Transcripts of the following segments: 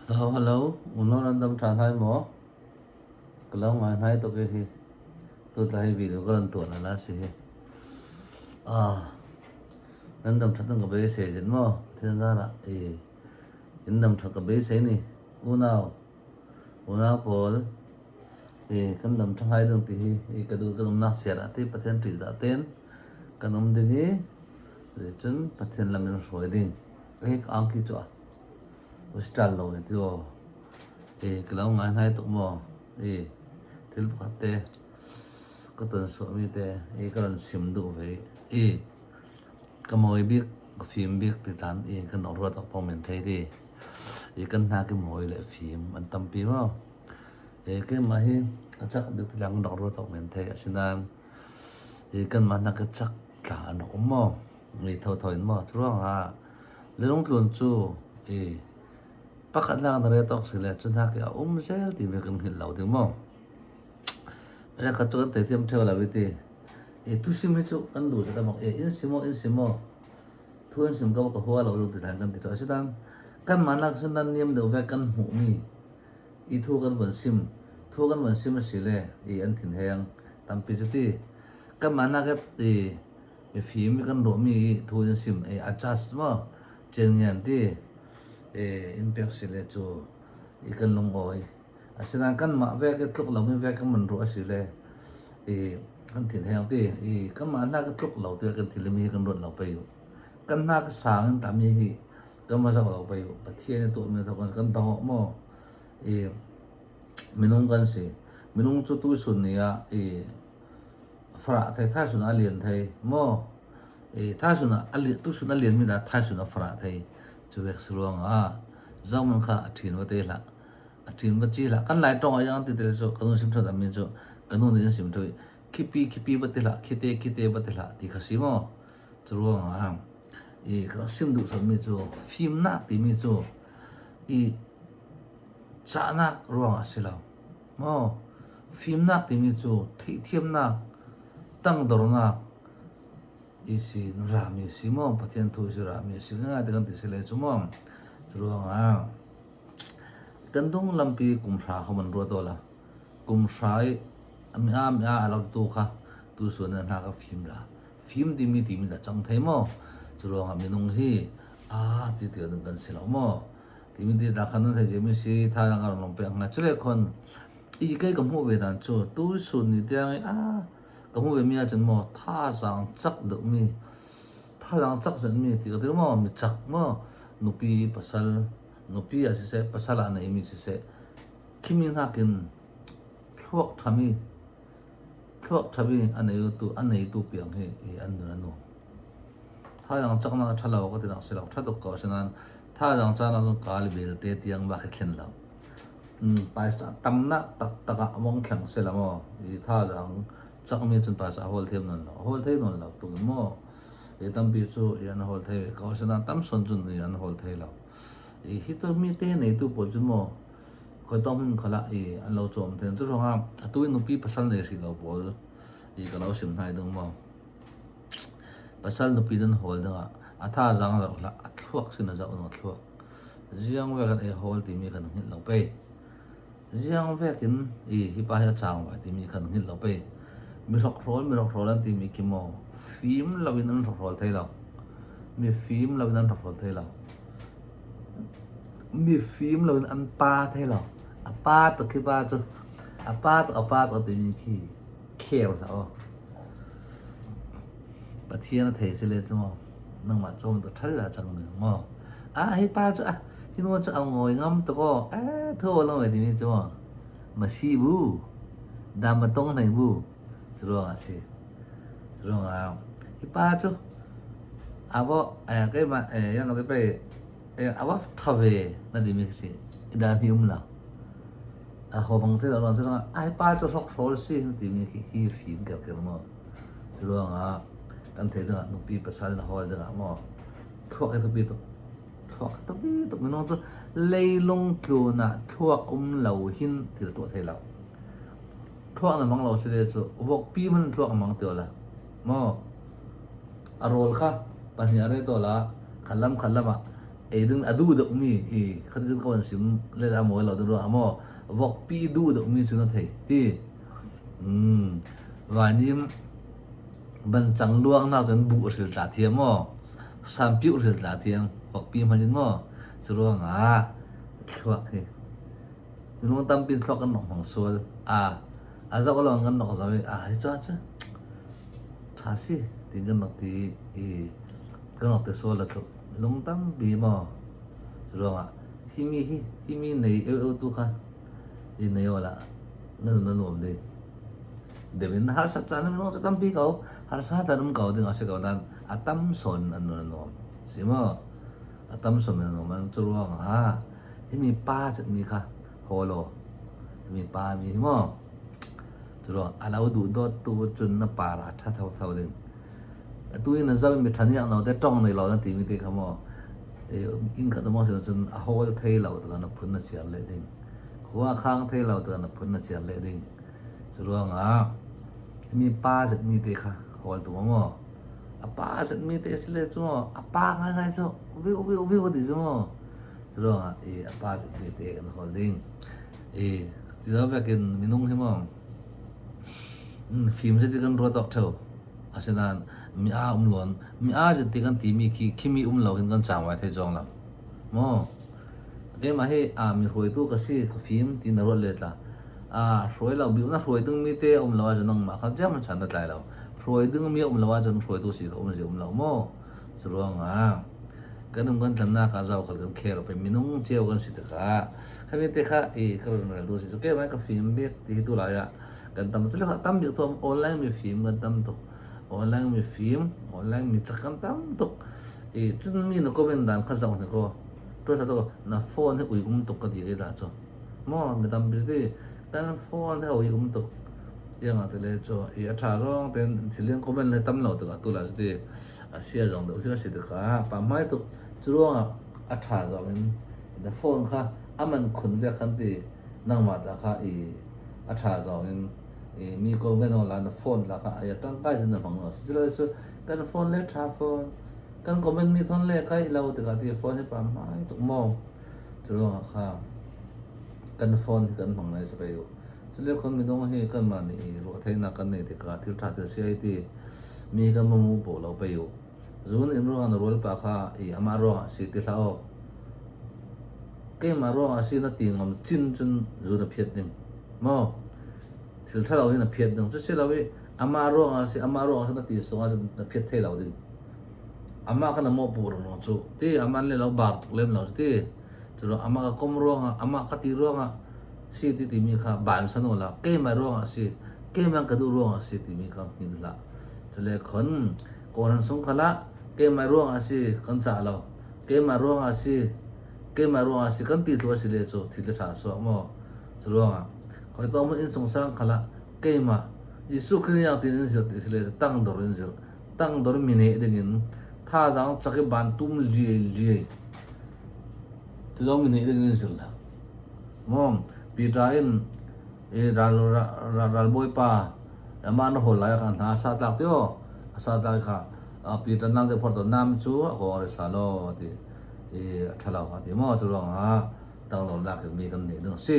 Hello hello unau nan dam tha hnai maw? Ka lo ngai hnai tawk e hi tut lai hi video ka rawn tuah la la si hi ah nan dam that ang ka beisei zet maw Pathian zarah i in dam that ka beisei ni unau unau pawl i kan dam tha ngai ding tih hi i ka duh kan umnak chiar ah te Pathian ṭih zah ten kan um ding i cun Pathian lam in hruai ding hi ka angki cu a Hospital lo e ti aw. E ka lo ngai hnai tuk maw. E thil pakhat te ka ton suahmi te e ka ron sim duh ve i. E ka mawi bik ka fim bik ti tlan i kan rak ruat awk pong men thei ti. E kan hna ki mawi le fim an tampi maw. E keimah hi a cak bik ti tlan kan rak ruat awk men thei. Asinain e kanmah hna ka cak tla an rak um maw. E thotho in maw. Curuangah Lungtlun cu i pakhat lang na rel tawk si le cu hna khi a um zel timi kan hngilh lo ding maw? Ene khat cu kan thei thiam ṭheo lo i ti. I tusim hi cu kan duh zet amok. E in si maw, in si maw, thu in sim ko ka hua lo ding ti hlan kan ti ṭheo. Asinain kanmah nak cun nan niam deuh ve kan hmuhmi i thu kan von sim, thu kan von sim a si le i an thin heng tampi cu ti. Kanmah nak i Mifim kan ruahmi i thu in sim ei a cas maw cenngian ti in pek si le cu i kan lungawi. Asinain kanmah vek i tluk lomi vek kan man ruah a si le i kan thin heng ti i kanmah hna ka tluk lo ti kan thil mi hi kan ruat lo pei u. Kan hna ka sang in tami hi kan va zoh lo pei u. Pathian i tuahmi thawk kan dawh maw i minung kan si. Minung cu tuisun ni ah i Farah thei thaizun a lian thei maw? I thaizun ah a lian tusun a lian mi dah thaizun a farah thei cu vek si ruangah zohman kha a ṭhin va te hlah a ṭhin va ci hlah kan lai ṭong ah yang ti te cu ka nu sim ṭhan mi cu ka nu nih an sim ṭhu khipi khipi va ti hlah khite khite va ti hlah ti kha si maw cu ruangah i ka rak sim duh mi cu fimnak timi cu i cahnak ruangah si lo Maw fimnak timi cu theihthiamnak, tangdornak i si rami a si maw Pathian thu si rami a si ngai te kan ti si le cu maw cu ruangah kan dung lampi kum hra kha man ruat la kum hra i mi a mi a alo tu kha tu suan na hna ka fim da fim timi timi da cang thei maw cu ruangah minung hi a ti ti kan si lo maw Timi ti dah khan nan thei mi si tha lang ar long pek nga chule khon i kei ka hmuh ve dan cu tu sun ni tiang i a ka hmuh ve mi ahcun maw thazaang cak deuh mi thazaang cak zet mi ti ka ti maw mi cak maw nupi pasal nupi ah siseh pasal ah nei mi siseh khimi nakin thluak ṭhami thluak ṭhami a nei tu a neitu piang hi i an nun a nuam. Thazaang caknak a ṭha lo ka ti nak si lo ṭha tuk ko asinain thazaang caan ah cun kaa le belte tiang bak hi thlen lo. Paisa tamnak taktak ah vong thleng si lo maw i thazaang cakmi cun paisa a hawl thiam nawn lo. A hawl thei nawn lo tuk in maw i tampi cu i an hawl thei ve ko asinain tam sawn cun i an hawl thei lo. I hi tu mi te neitu pawl cun maw khoi tong hmun khala i an lo cawm then cu ruangah atu i nupi pasal nei hrih lo pawl i ka lo sim hnai ding maw. Pasal nupi nan hawl dingah a thazaang zoh hlah, a thluak sin a zoh a thluak. Ziang vek in ei hawl timi kan hngilh lo pei. Ziang vek in i hi pa hi a caang vai timi kan hngilh lo pei. Mi hrokhrawl mi hrokhrawl an timi khi maw fim lo in an hrokhrawl thei lo. Mi fim lo in an hrokhrawl thei lo. Mi fim lo in an pa thei lo. A pa tuk khi pa cu a pa tuk a pa tuk timi khi khel hlah aw. Pathian a thei si le cu maw nangmah cawm tu ṭhal la cang ning maw a hi pa cu a hi nu cu a ngawi ngam tuk aw a thu lo mai timi cu maw ma si bu dam ma tong hnei bu cu ruang ah si cu ruang ah hi pa cu avo keimah yang ka pe ava tha ve na timi si da mi um lo A ho bang te ruang cu ai pa cu hrokhrawl si timi khi hi fim kerker maw. Cu ruangah kan thei dingah nupi pasal na hawl dingah maw thluak hi thupi tuk thluak thupi tuk minung cu leilung tlun ah thluak um lo hin thil tuah thei lo. Thluak na mang lo si le cu vokpi man thluak a mang ti la maw a rawl kha pahnih a re to la khalam khalam ah Ei ding a duh deuh mi i khati cun ka van sim le a mawi lo ding ruangah maw vokpi duh deuh mi cu na thei ti. Vainim bancang luang nak cun buh hril tla thiam maw sanpiuh hril tla thiam vokpi hmanh in maw cu ruangah thluak hi minung tampi thluak kan nok hmang sual a a zoh lawng kan nok zoh i a hi cu cu ṭha si ti kan nok ti i kan nok ti sual la tluk minung tampi maw cu ruangah himi hi himi nei eu eu tu kha i nei wala na nun a nuam ding deuh in harsat caan minung cu tampi ko harsa tan um ko ding a si ko nain a tam sawn an nun a nuam si maw a tam sawn an nuam an cu ruangah himi pa mi kha holo himi pa mi hi maw cu ruang a lo duh dawt tu cun na para tha tho tho ding atu in na zau mi than yak no te tong nei lo na ti mi te kha maw inn khat mo sin cun a hawl thei lo te na phun na chiar le ding khua khang thei lo te na phun na chiar le ding cu ruangah mi pa zet mi te kha hawl tu maw a pa zet mi te sile cu a pa ngai ngai cu viu viu viu ti cu maw cu ruangah i a pa zet mi te kan hawl ding i ti zo vekin minung hi maw fim zet kan ruat awk theu asinain mi a um lon mi a zet ti kan timi khi khimi um lo hin kan chang wai thei zawng lo maw keimah hi a mi hruaitu ka si ka fim ti na ruat le tla a hruai lo bi na hruai ding mi te um lo ahcun nangmah kha jam chan na tlai lo hruai ding mi um lo ahcun hruaitu si ka um zi um lo maw cu ruangah kan um kan tlannak ah zau khal kan khel pe minung cio kan si tikah khami te kha i ka run rel du si cu keimah ka fim bik ti hi tu lai ah kan tam cu le tam bik tuam online mi fim kan tam tuk online mi fim online mi chak kan tam tuk i cun mi na comment dan kha zau ne ko to sa to na phone he ui um tuk ka ti ke da chu mo mi tam bi ti kan phone he ui um tuk yang a te le cho i a tha rong ten thilian comment le tam lo te ka tu la ti a sia zong deuh khi si te ka pa mai tuk churuang a tha zong in the phone kha aman khun ve kan ti nangmah ta kha i a tha zong in i mi ko ve no la na phone la kha aya tangkai cun na hmang lo si chu chu kan phone le tha phone kan comment mi thon le kai lo tikah ti phone hi pa mai tuk mo chu ruangah kha kan phone hi kan hmang lai sa pe u chule kon minung hi kan ma ni ruah theihnak kan nei tikah thil tha thil si ai ti mi kan mu po lo pe u zun in ruang na rual pa kha i ama ruangah si ti hlah o keimah ruangah si na ti ngam chin cun zu na phiat ding mo thil ṭha lo hi na phiat ding cu si lo i amah ruangah si amah ruangah si na ti sungah cun na phiat thei lo ding amah kha na mawhpuh rong cu ti amah le lo bar tuk lem lo ti cu amah ka kom ruangah amah ka ti ruangah si ti timi kha ban san la keimah ruangah si keimah ka duh ruangah si timi kha hngil hlah cule khon kawlhan sung khala keimah ruangah si kan cah lo keimah ruangah si keimah ruangah si kan ti thlu si le cu thil le ṭha suak maw cu ruangah khoi to mun inn sung sang khala keimah Jesuh Khrih yang tin in zir ti si le tang dor in zir tang dor mi ne ding in thazaang chak i ban tum liai liai ti zong mi ne ding in zir la mom Peter in e ral ral bawipa ama na hol lai kan hna sa tlak tio asa tlak kha Peter nang te phor to nam chu a ko re sa lo ti i thalo ati mo chu rong a tang lo lak mi kan nei ding si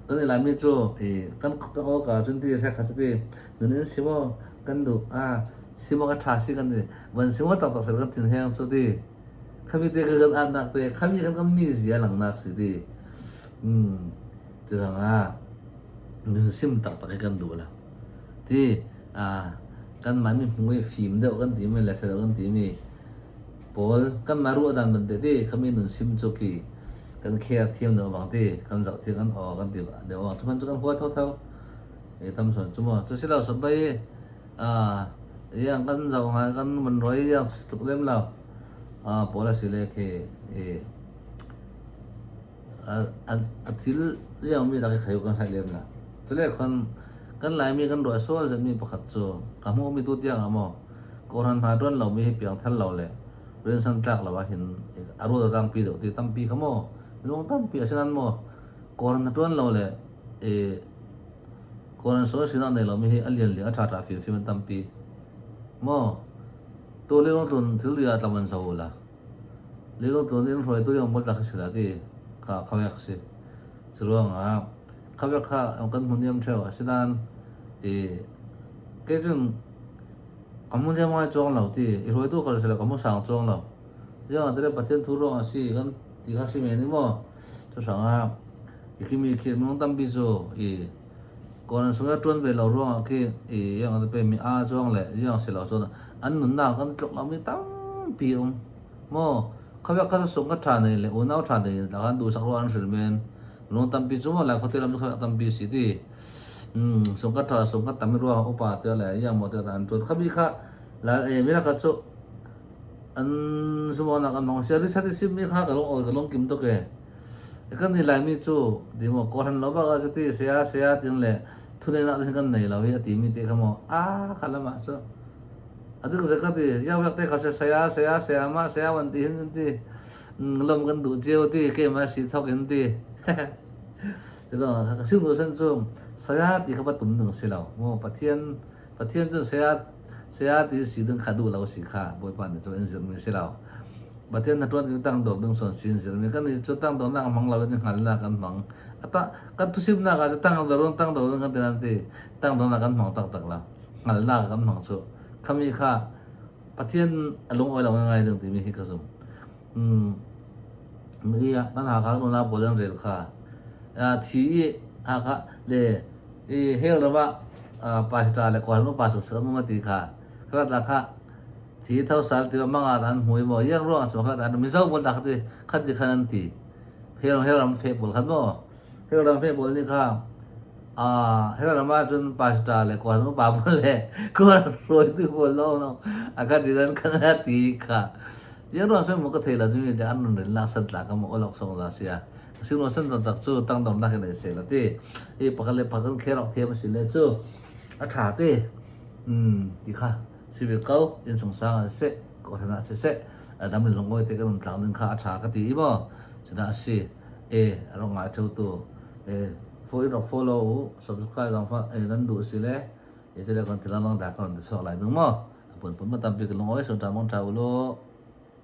kan i lai mi chu i kan ka o ka chun ti se kha chu ti nun in simo kan du a simo ka tha si kan ni van simo tak tak sel kan tin heng chu ti khami te ka kan an nak te khami kan kan mi zia lang nak si ti chu rang a nun sim tak tak kan du la ti a kan mai mi hmui fim deuh kan ti mi le se kan ti mi pawl kan mah ruah dan ban te ti khami nun sim chu khi kan kher thiam deuh bang ti kan zoh thiam kan aw kan ti deuh bang chuman chu kan hua tho tho e tam son chu mo chu silo sabai a yang kan zoh ngai kan man roi yang tuk lem lo a pawl a si le khi e a thil yang mi dak khayu kan sai lem la chule khon kan lai mi kan ruah sual zat mi pakhat chu ka hmu mi tu tiang amo koran tha tuan lo mi hi piang thal lo le rian san tlak lo ah hin a ruat a tangpi deuh ti tampi kha maw minung tampi asinan maw koran na tuan lo le e koran so sinak nei lo mi hi a lian lian a tha tha fim fim an tampi maw tu le tlun thil ria tlaman so la Leilung tluan in hruaitu yang bul tak si la ti kha khawek si. Curuangah khawek kha kan hmu niam theu. Asinain i kei cun ka hmu niam ngai chuang lo ti. I hruaitu kal si lo ka hmu sang chuang lo. Ziangah tile Pathian thu ruangah si kan ti kha si men i maw. Cuhrangah i khimi khi minung tampi cu i Kawl sung i ṭuan ve lo ruangah khi i iang an pemi aa cuang le iang si lo cun an nunnak kan tluk lomi tampi um. Maw khabek kha sung ka ṭha nei le unau ṭha nei la khan duhsak ruah an hril men. Minung tampi cu maw lai khuate lam cu khabek tampi si ti. Sung ka ṭha sung ka tam ruangah upa te le iang maw te an ṭuan. Khabi kha la e mila kha cu an sumonak an hmang sia richard i simmi kha ka lung awi ka lung kim tuk e. Kan i Laimi cu ti maw kawhhran lo bak ah cuti saya saya tin le thuneinak te kan nei lo i a timi te kha maw a kha lam ah cu a dik zek ka ti yaulak te kha cu saya saya saya mah saya wan ti hin ti lom kan duh cio ti keimah si thok in ti ti lo ka sim du sen cu saya ti kha va tum ding si lo mu Pathian Pathian cun saya saya ti si ding kha duh lo si kha Bawipa nih cu in zirhmi si lo. Pathian na ṭuan ding tangdor ding son sin zirhmi kan nih cu tangdornak hmang lo in hngalnak kan hmang. Ata kan thusimnak ah cu tangdor tangdor ding kan ti nan ti tangdornak kan hmang taktak lo. Hngalnak kan hmang cu. Khami kha Pathian a lung oi lo ngai ding timi hi ka zum. Mi kan Hakha nuna pawl an rel kha. Thi i Hakha le i hell ram ah pastor le kawl pastor sak an um ti kha kha la kha thi tho sal ti mang ah an hmui mo yang ruang so kha an mizo bol ta khat khat ti khan an ti hell hell ram fe bol khan mo hell ram fe bol ni kha a hell ram ah cun pastor le kawl pa bol le kawl roi tu bol lo no a kha ti dan khan ti kha yang ruang so mo ka thei la chu mi an run rel na sat la ka mo olok song za sia Sino san taktak cu tangdornak in ei seh la ti. I pakhat le pakhat kan kher awk thiam a si le cu a ṭha ti. Ti kha si ve ko. Innsung sang ah siseh, kawhhran ah siseh, dam le lungawi te kan um tlang ding kha a ṭha ka ti i maw. Cudah a si. E, a rak ngai ṭheu tu. E, fo in rak follow u, subscribe zong fa e, nan duh si le, e, cule kan thil lang dah kan ti chuak lai ding maw. A pun pun ma tampi ka lungawi sun ṭha mong ṭha u law.